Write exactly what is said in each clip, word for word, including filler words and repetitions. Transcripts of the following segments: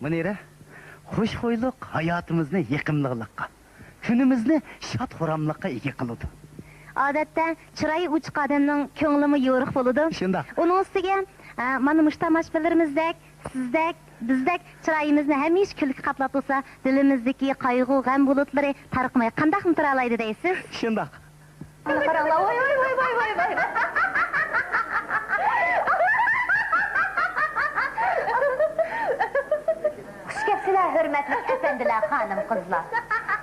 مۇنىرە، خۇشخۇيلۇق ھاياتىمىزنى يېقىملىقلىققا، كۈنىمىزنى شاد-خۇراملىققا ئىگە قىلىدۇ. ئادەتتە چىرايى ئوچۇق ئادەمنىڭ كۆڭلىمۇ يورۇق بولىدۇ. شۇنداق. ئۇنىڭ ئۈستىگە، ئە، مانا مۇشۇ تاماشىبىنلىرىمىزدەك، سىزدەك، بىزدەك چىرايىمىزنى ھەمىشە كۈلكە قاپلاپ تۇرسا، دىلىمىزدىكى قايغۇ، غەم بۇلۇتلىرى تارقىماي قانداقمۇ تۇرالايدۇ دەيسىز؟ شۇنداق. قاراڭلار، ۋاي، ۋاي، ۋاي. خۇش كەپسىلەر، ھۆرمەتلىك ئەپەندىلەر، خانىم-قىزلار،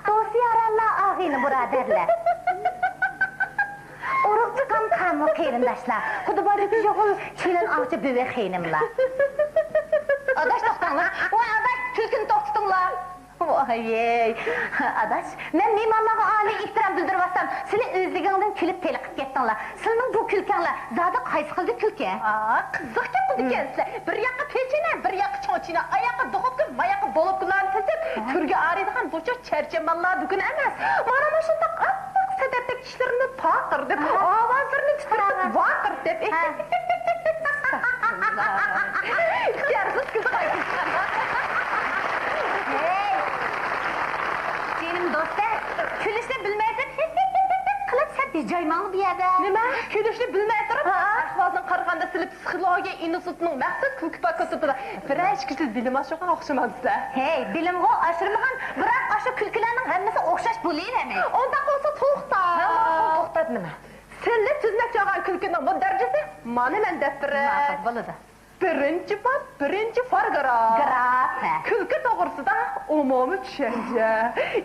دوست-يارانلار، ئاغىنە-بۇرادەرلەر، ئۇرۇق-تۇغقان، قەۋم-قېرىنداشلار، خۇدىباردىكى يوغۇل كېلىن ئاغىچى بۈۋى خېنىملار. ئاداش، توختاڭلار. ۋاي، ئاداش، كۈلكىنى توختىتىڭلار. ۋايەي، ئاداش، مەن مېھمانلارغا ئالىي ئېھتىرام بىلدۈرۈۋاتسام، سىلى ئۆزلۈكۈڭدىن كۈلۈپ تېلىقىپ كەتتىڭلار. سىلىنىڭ بۇ كۈلكەڭلار زادى قايسى خىلدا كۈلكە؟ ئا، قىزىق گەپ قىلىدىكەنسىلەر. بىر ياققا پېچىنە، بىر ياققا چوڭچىنە، ئا ياققا دۇخوپكا، ما ياققا بولوپكىلارنى تىزىپ، تۈرگە ئارىيدىغان بۇ چوغ چەرچەممەنلار دۈكىنى ئەمەس. مانا مۇشۇنداق ئاپئاق سەدەپتەك ئىشلىرىنى پارقىرىتىپ، ئاۋازلىرىنى تىترىتىپ، ۋارقىرىتىپ. ھە. ئىختىيارسىز كۈلدى قايتىپ. ھەي! جېنىم دوستەك، كۈلۈشنى بىلمەيسەن، قىلىپ سەت ھىجايماڭ بۇ يەردە. نېمە؟ كۈلۈشنى بىلمەي تۇرۇپ، ھە؟ ئەھۋالدىن قارىغاندا سىلى پسىخولوگىيە ئىنستىتۇتىنىڭ مەخسۇس كۈلكە پاكۇلتېتىدا بىرەر ئىككى سۆز بىلىم ئاشۇرغان ئوخشىمامسىلەر؟ ھەي، بىلىمغۇ ئاشۇرمىغان، بىراق ئاشۇ كۈلكىلەرنىڭ ھەممىسى ئوخشاش بولۇۋەرمەي. ئۇنداق بولسا توختا. ھە، توختات نېمە؟ سىلى تۈزمەكچى بولغان كۈلكىنىڭ بۇ دەرىجىسى مانا مەن دەپتىرى. ماقۇل، بولىدۇ. بىرىنچى باب، بىرىنچى پاراگراف. گراف، ھە. كۈلكە توغرىسىدا ئومۇمىي چۈشەنچە.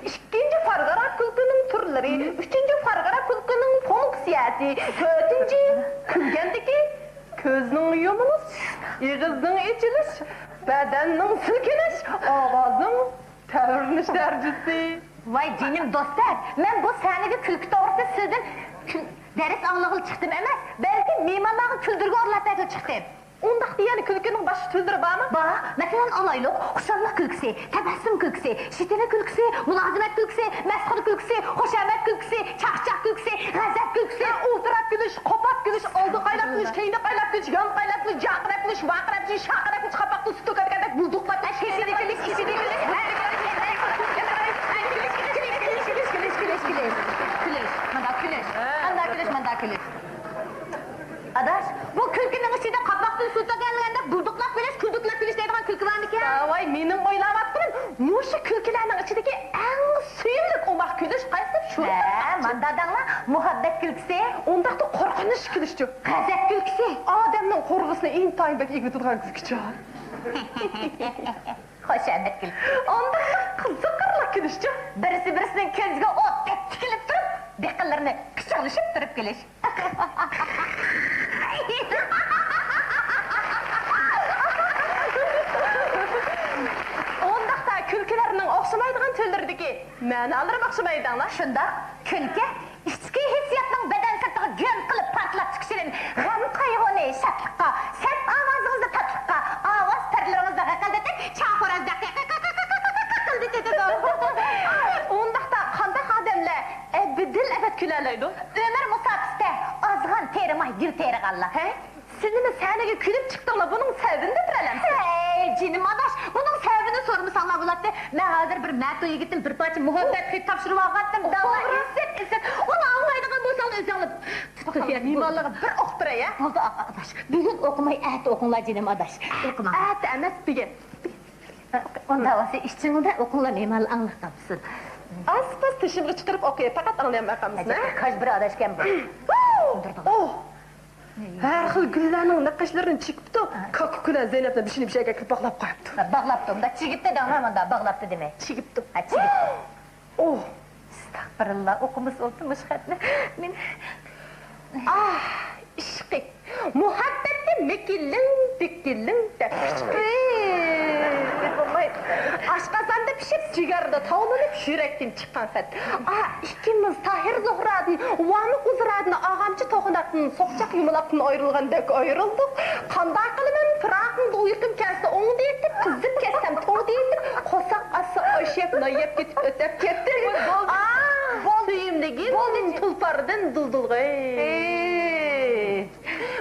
ئىككىنچى پاراگراف كۈلكىنىڭ تۈرلىرى. مم. ئۈچىنچى پاراگراف كۈلكىنىڭ فۇنكسىيەسى. تۆتىنچى، كۈلگەندىكى كۆزنىڭ يۇمۇلۇش، ئېغىزنىڭ ئېچىلىش، بەدەننىڭ سىلكىنىش، ئاۋازنىڭ تەۋرىنىش دەرىجىسى. ۋاي جېنىم دوستەك، مەن بۇ سەھنىگە كۈلكە توغرىسىدا سىزدىن كۈل-، دەرس ئاڭلىغىلى چىقتىم ئەمەس، بەلكى مېھمانلارغا كۈلدۈرگە ئورۇنلاپ بەرگىلى چىقتىم. ئۇنداقتا يەنە كۈلكىنىڭ باشقا تۈرلىرى بارمۇ؟ بار. مەسىلەن، ئالايلۇق، خۇشاللىق كۈلكىسى، تەبەسسۇم كۈلكىسى، شېتىلە كۈلكىسى، مۇلازىمەت كۈلكىسى، مەسخىرە كۈلكىسى، خۇشامەت كۈلكىسى، چاقچاق كۈلكىسى، غەزەپ كۈلكىسى. ئولتۇراپ كۈلۈش، قوپاپ كۈلۈش، ئالدىغا قايلاپ كۈلۈش، كەينىگە قايلاپ كۈلۈش، يانغا قايلاپ كۈلۈش، ۋارقىراپ كۈلۈش، شارقىراپ كۈلۈش، قاپاقتىن سۈت تۆكۈۋەتكەندەك بۇلدۇقلاپ كۈلۈش، ئىچىدە كۈلۈش، ئىچىدە كۈلۈش، كۈلۈش، كۈلۈش، كۈلۈش، كۈلۈش، كۈلۈش، كۈلۈش، كۈلۈش، كۈلۈش، كۈلۈش، كۈلۈش، مانداق كۈلۈش، ئانداق كۈلۈش، مانداق كۈلۈش. ئاداش، بۇ كۈلكىنىڭ ئىچىدە قاپاقتىن سۇ تۆكۈلگەندەك بۇلدۇقلاپ كۈلۈش، كۈلدۈكلەپ كۈلۈش دەيدىغان كۈلكە بارمىكەن؟ ۋاي، مېنىڭ ئويلاۋاتقىنىم، مۇشۇ كۈلكىلەرنىڭ ئىچىدىكى ئەڭ سۆيۈملۈك ئوماق كۈلۈش قايسى؟ شۇ. ھە، مانداق دەڭلار، مۇھەببەت كۈلكىسى. ئۇنداقتا قورقۇنچ كۈلۈشچۇ؟ غەزەپ كۈلكىسى. ئادەمنىڭ قورقۇسىنى ئىنتايىن بەك ئېگىۋېتىدىغان كۈلكىچۇ؟ خۇشامەت كۈلكە. ئانداق قىزىقارلىق كۈلۈشچۇ؟ بىرسى بىرسىنىڭ كۆزىگە ئوتتەك تىكىلىپ تۇرۇپ، بېقىنلىرىنى قىچاقلىشىپ تۇرۇپ كۈلۈش. ئۇنداقتا كۈلكىلەرنىڭ ئوخشىمايدىغان تۈرلىرىدىكى مەنالىرىمۇ ئوخشىمايدۇ دەڭلار. شۇنداق، كۈلكە ئىچكى ھېسسىياتنىڭ بەدەن سىرتىغا گۈل قىلىپ پارتلاپ چىقىشىدىن غەم-قايغۇنى شادلىققا، سەت ئاۋازىڭىزنى تاتلىققا، ئاۋاز پەردىلىرىڭىزنى غەپلىتىپ، چاقۇ راز قىلدى كېتىدۇ. ئۇنداقتا قانداق ئادەملەر ئەبەدىل ئەبەد كۈلەلەيدۇ؟ ئۆمۈر مۇساپىسىدە ئازغان تېرىماي گۈل تېرىغانلار. ھەي، سىلىمۇ سەھنىگە كۈلۈپ چىقتىڭلار، بۇنىڭ سەۋەبىنى دەپ بېرەلەمسىز؟ ھەي، جېنىم ئاداش، بۇنىڭ سەۋەبىنى سورىمىساڭلار بولاتتى. مەن ھازىر بىر مەتۇ يىگىتتىن بىر پارچە مۇھەببەت خېتى تاپشۇرۇۋالغانتىم. داۋا ئىسسىت، ئىسسىت. ئۇنى ئاڭلايدىغان بولساڭلار ئۆزۈڭلار. مېھمانلارغا بىر ئوقۇپ بېرەي، ھە؟ بولدى، ئا-، ئاداش. بۈگۈن ئوقۇماي، ئەتە ئوقۇڭلار، جېنىم ئاداش. ئوقۇماڭ. ئەتە ئەمەس، بۈگۈن. ئۇنداق بولسا ئىچىڭلار ئوقۇڭلار، مېھمانلار ئاڭلاپ قالمىسۇن. ئاز-پاز تېشىمغا چىقىرىپ ئوقۇي، پەقەت ئاڭلىيالماي قالمىسۇن، ھە؟ كاج بىر ئاداشكەن بۇ. ئۇ! ھەر خىل گۈللەرنىڭ نەقىشلىرىنى چېكىپتۇ، كاككۇك بىلەن زەينەپنى بېشىنى بىر يەرگە ئېلىپ باغلاپ قويۇپتۇ. باغلاپتۇ، مۇنداق چىگىپتۇ دەڭلار، مۇنداق باغلاپتۇ دېمەي. چىگىپتۇ. ھە، چىگىپتۇ. ئۇ! ئەستەغپىرۇللا، ئوقۇمىسا بولدى مۇشۇ خەتنى. مېنى. ئاھ، ئىشقى. مۇھەببەتتە مىكىلىڭ، دىكىلىڭ دەپ قىچقىرىپ. ئاشقازاندا پىشىپ، جىگەردە تاۋلىنىپ، يۈرەكتىن چىققان خەت. ئا، ئىككىمىز تاھىر زوھرادىن، ۋامۇ ئۇزرادىن، ئاغامچى توخۇناقتىن، سوقچاق يۇمىلاقتىن ئايرىلغاندەك ئايرىلدۇق. قانداق قىلىمەن؟ پىراقىڭدا ئۇيقۇم كەلسە ئوڭدا يېتىپ، قىزىپ كەتسەم توڭدا يېتىپ، قورساق ئاچسا ئاشەپ، نان يەپ كېتىپ ئۆتەپ كەتتىم. بولدى. ئا، بولدى. سۆيۈملۈكۈم، بولدى. تۇلپاردىن دۇلدۇلغا. ھەي.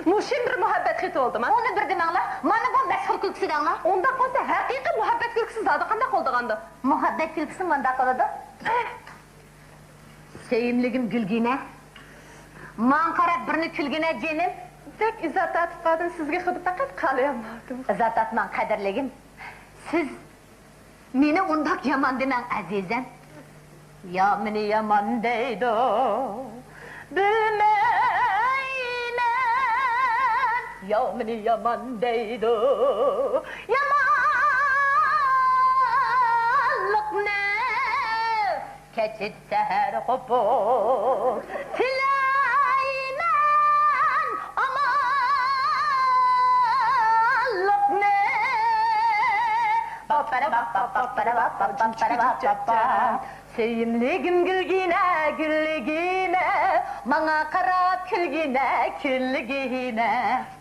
مۇشۇ بىر مۇھەببەت خېتى بولدىما؟ ئۇنى بىر دېمەڭلار، مانا بۇ مەشھۇر كۈلكىسى دەڭلار. ئۇنداق بولسا، ھەقىقىي مۇھەببەت كۈلكىسى زادى قانداق بولىدىغاندۇ؟ مۇھەببەت كۈلكىسى مۇنداق بولىدۇ. سۆيۈملۈكۈم گۈلگىنە، ماڭا قاراپ بىرنى كۈلگىنە جېنىم. بەك ئىزا تارتىپ قالدىم، سىزگە خۇددى پەقەت قالىيالمايدۇ. ئىزا تارتماڭ قەدىرلىكىم. سىز مېنى ئۇنداق يامان دېمەڭ ئەزىزەم. يا مېنى يامان دەيدۇ، بىلمەيمەن. يا مېنى يامان دەيدۇ، يامانلىقنى كەچتە سەھەر قوپۇپ تىلەيمەن ئامانلىقنى. سۆيۈملۈكۈم گۈلگىنە، گۈلگىنە، ماڭا قاراپ كۈلگىنە، كۈلگىنە.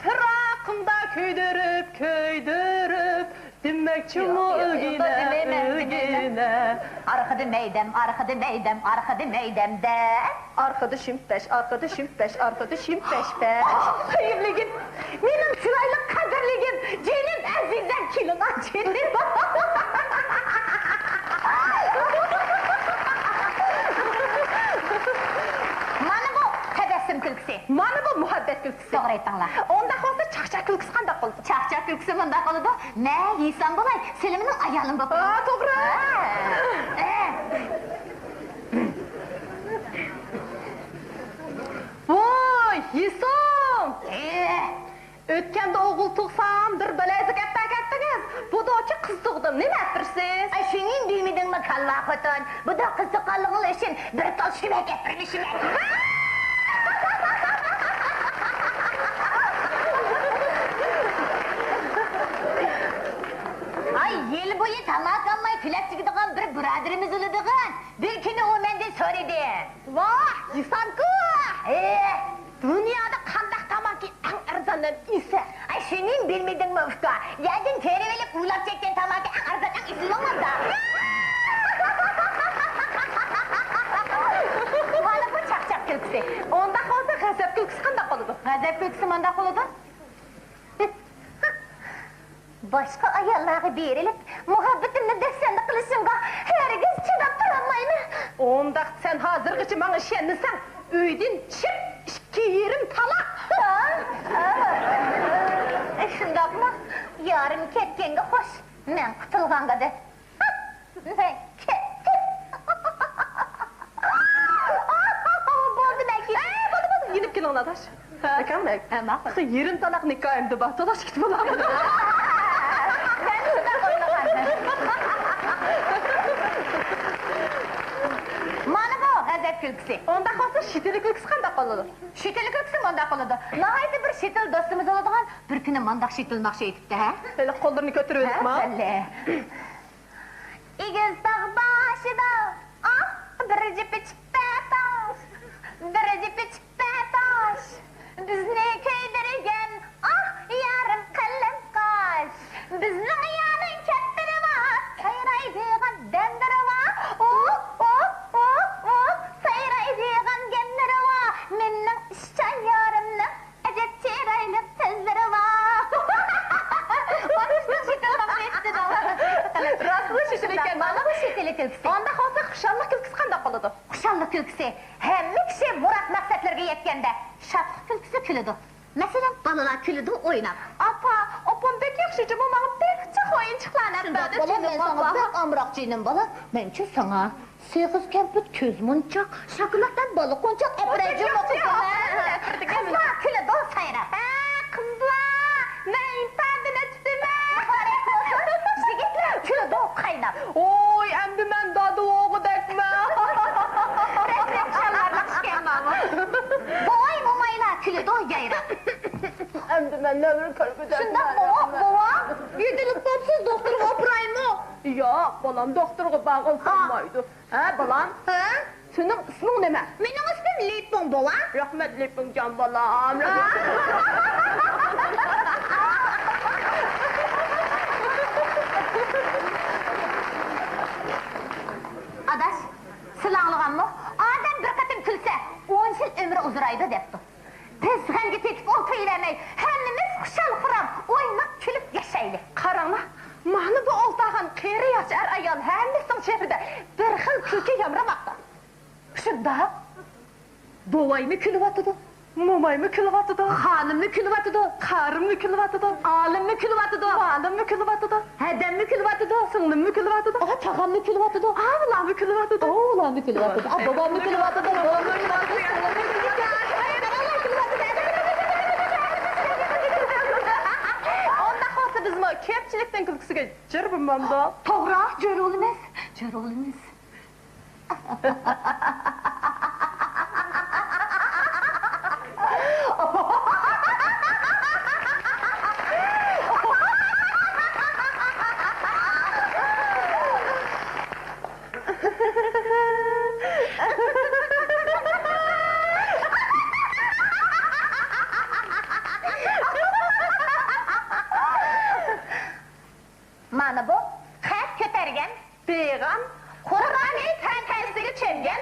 پىراقىڭدا كۆيدۈرۈپ، كۆيدۈرۈپ، دېمەكچىمۇ ياق، ياق، ئۆلگىنە، ياق، دېمەيمەن، دېمەيمەن. ئۆلگىنە. ئارقىدا مەيدەم، ئارقىدا مەيدەم، ئارقىدا مەيدەمدە. ئارقىدا شىمپەش، ئارقىدا شىمپەش، ئارقىدا شىمپەشپەش. ئاھ، سۆيۈملۈكۈم، مېنىڭ چىرايلىق قەدىرلىكىم، جېنىم ئەزىزەم، كېلىڭا جېنىم. مانا بۇ تەبەسسۇم كۈلكىسى. مانا بۇ مۇھەببەت كۈلكىسى. توغرا ئېيتتىڭلار. ئۇنداق بولسا چاقچاق كۈلكىسى قانداق بولىدۇ؟ چاقچاق كۈلكىسى مۇنداق بولىدۇ. مەن ھېسام بولاي، سىلى مېنىڭ ئايالىم بولۇپ. ھا، توغرا. ھە. ۋوي، ھېسام! ئۆتكەندە ئوغۇل تۇغسام، بىر بەلەيزىك ئەپەركەتتىڭىز. بۇ دوچى قىز تۇغدۇم، نېمە ئەپىرىسىز؟ ئاي، شۇنى بىلمىدىڭمۇ، كاللا خوتۇن؟ بۇ دوغ قىز تۇغقانلىقىڭلار ئۈچۈن بىر تال شۈمەك ئەپىرمىشىمەن. ئاي، يىل بويى تاماكا ئالماي تۈلەپ چىگىدىغان بىر بۇرادىرىمىز ئۆلىدىغان. بىر كۈنى ئۇ مەندىن سورىدى. ۋاھ، ھېسامكۇ! ھە! دۇنيادا قانداق تاماكا ئەڭ ئەرزان ھەم ئېسىل؟ ئاي، شۇنى بىلمىدىڭمۇ، ئۇكا؟ يەردىن تېرىۋېلىپ ئۇۋىلاپ چەككەن تاماكا ئەڭ ئەرزان، ئەڭ ئېسىل بولمامدا؟ مانا بۇ چاقچاق كۈلكىسى. ئۇنداق بولسا غەزەپ كۈلكىسى قانداق بولىدۇ؟ غەزەپ كۈلكىسى مانداق بولىدۇ. باشقا ئاياللارغا بېرىلىپ، مۇھەببىتىمنى دەپسەندە قىلىشىڭغا ھەرگىز چىداپ تۇرالمايمەن. ئۇنداق سەن ھازىرغىچە ماڭا ئىشەنمىسەڭ، ئۆيدىن چىپ، ئىككى يېرىم تالاق! ھا؟ ھا؟ شۇنداقمۇ؟ يارىم كەتكەنگە خوش، مەن قۇتۇلغانغا دەپ. مەن كەتتىم. بولدى، مەن كېتىپ. ئە، بولدى، بولدى، يېنىپ كېلىڭ، ئاداش. ھە؟ ئاكام، ھە، ماقۇل. يېرىم تالاق نىكاھىمدا بار، تالاش كېتىپ بولامدۇ؟ مەن شۇنداق ئويلىغان. مانا بۇ غەزەپ كۈلكىسى. ئۇنداق بولسا شىتىلە كۈلكىسى قانداق بولىدۇ؟ شىتىلە كۈلكىسى مۇنداق بولىدۇ. ناھايىتى بىر شىتىل دوستىمىز بولىدىغان بىر كۈنى مانداق شىتىلماقچى ئېيتىپتۇ، ھە؟ ھېلى قوللىرىنى كۆتۈرۈۋېلىپمۇ؟ ھە، بەللى. ئېگىز تاغ باشىدا، ئاھ، بىر جىپى چىپپە تاش، بىر جىپى چىپپە تاش. بىزنى كۆيدۈرگەن، ئاھ، يارىم قەلەم قاش. بىزنىڭ يارنىڭ كەپتىرى بار، سايرايدىغان دەمدىرى بار. ئۇھ، ئۇھ، ئۇھ، ئۇھ، سايرايدىغان گەملىرى بار. مېنىڭ ئىشچان يارىمنىڭ ئەجەب چىرايلىق سۆزلىرى بار. مانا شۇنداق شىتىلماقنى ئېيتتى. راستلا شىتىل ئىكەن. مانا بۇ شىتىلە كۈلكىسى. ئانداق بولسا خۇشاللىق كۈلكىسى قانداق بولىدۇ؟ خۇشاللىق كۈلكىسى. ھەممە كىشى مۇراد مەقسەتلىرىگە يەتكەندە شادلىق كۈلكىسى كۈلىدۇ. مەسىلەن، بالىلار كۈلىدۇ ئويناپ. ئاپا، ئاپام بەك ياخشى جۇمۇ، ماڭا بەك جىق ئويۇنچۇقلارنى ئەپەردى، شۇنداق بالام، جېنىم مەن ساڭا ئاپا. بەك ئامراق جېنىم بالام. مەنچۇ ساڭا سېغىز كەمپۈت، كۆز مونچاق، شاكىلاتتىن بالا قونچاق ئەپىرەي جۇمۇ قىزلار. قىزلار كۈلىدۇ سايراپ. ھە، قىزلار، مەن ئىپادىنى تۇتىمەن. يىگىتلەر كۈلىدۇ قايناپ. ۋوي، ئەمدى مەن دادا بولغۇدەكمەن. رەسمىي خۇشاللارلىق ئىكەن ماۋۇ. بوۋاي، مومايلار كۈلىدۇ يايراپ. ئەمدى مەن نەۋرە كۆرگۈدەكمەن. شۇنداق بوۋا، بوۋا. يېتىلىپ قاپسىز، دوختۇرغا ئاپىرايمۇ؟ ياق، بالام، دوختۇرغا بارغىلى بولمايدۇ. ھە، بالام؟ ھە؟ سېنىڭ ئىسمىڭ نېمە؟ مېنىڭ ئىسمىم لىپۇڭ، بوۋا. رەھمەت، لىپۇڭجان بالام. ئاداش، سىلى ئاڭلىغانمۇ؟ ئادەم بىر قېتىم كۈلسە، ئون يىل ئۆمرى ئۇزىرايدۇ دەپتۇ. بىز غەمگە پېتىپ ئولتۇرۇۋەرمەي، ھەممىمىز ئېرى ياخشى ئەر-ئايال ھەممىسىنىڭ چېھرىدە بىر خىل كۈلكە يامرىماقتا. شۇنداق. بوۋايمۇ كۈلۈۋاتىدۇ. مومايمۇ كۈلۈۋاتىدۇ. خانىممۇ كۈلۈۋاتىدۇ. قارىممۇ كۈلۈۋاتىدۇ. ئالىممۇ كۈلۈۋاتىدۇ. مالىممۇ كۈلۈۋاتىدۇ. ھەدەممۇ كۈلۈۋاتىدۇ. سىڭلىممۇ كۈلۈۋاتىدۇ. ئا، تاغاممۇ كۈلۈۋاتىدۇ. ئاۋۇلاممۇ كۈلۈۋاتىدۇ. ئاۋۇلاممۇ كۈلۈۋاتىدۇ. ئا، بوۋاممۇ كۈلۈۋاتىدۇ. بوۋاممۇ كۈلۈۋاتىدۇ. سىڭلىممۇ كۈلۈۋاتىدۇ. ئۇنداق بولسا بىزمۇ كۆپچىلىكنىڭ كۈلكىسىگە جىر بولمامدۇ؟ توغرا، جىر بولىمىز. جىر بولىمىز. مانا بۇ خەت كۆتەرگەن، بېيىغان، قۇربانى تەنتەنىسىگە چۆمگەن،